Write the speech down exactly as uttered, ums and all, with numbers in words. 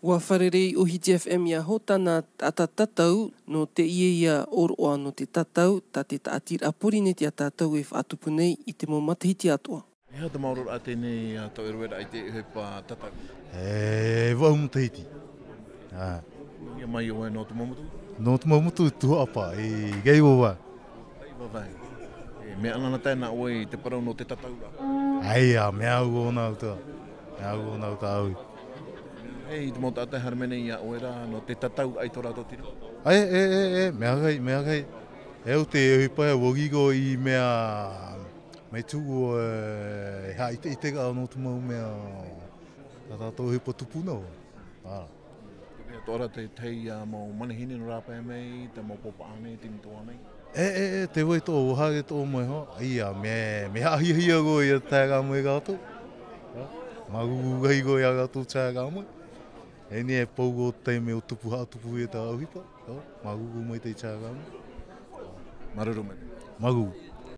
ʻUa fārerei ʻo Hiti F M iā Hōtana Taʻata Tatau, nō teie ia ʻōroʻa nō te tatau, tā te tāʻatiraʻa Pōrīnetia tātou e faʻatupu nei i te mau matahiti atoʻa. E aha te mau oraraʻa teie nei a tō ʻoe rave raʻa i te ʻohipa tatau? E vaʻu matahiti. Ā. Ia mai ʻoe nō te mau motu? Nō te mau motu, Tuhaʻa paʻi, i Gaivovā. Ai, vavai. E, mea ʻanaʻanatae nā ʻoe i te parau nō te tatau ra? ʻAi, ā, mea au ʻōna uta. Mea au ʻōna uta au. Hei, te mau taʻata e haere mai nei iā ʻoe ra, nō te tatau raʻa i tō rātou tino? ʻAi, e, e, e, mea ʻāfaʻi, mea ʻāfaʻi. E au te ʻohipa ē, ʻua ʻite au i mea, mai tuʻu, e, e haʻaʻiteʻite ā nō te mau mea, tā tātou ʻohipa tupuna. Ā. Te mea atoʻa ra te tahi, ā, mau manihini nō rāpae mai, te mau pōpaʻa nei, tini toa nei. E, e, e, te vai toʻo, ʻua haere toʻo mai hoʻi. ʻAi, ā, mea, mea haʻahiahia ʻoe ia tae ā mai iā tātou. Ā, māgugu ʻoe ia tātou tae ā mai. E nei e pau ʻo te taime ʻo tupu, haʻatupu ia tā ʻohipa. Ā, māgugu maitaʻi tae ā mai. Māuruuru maitaʻi. Māgugu.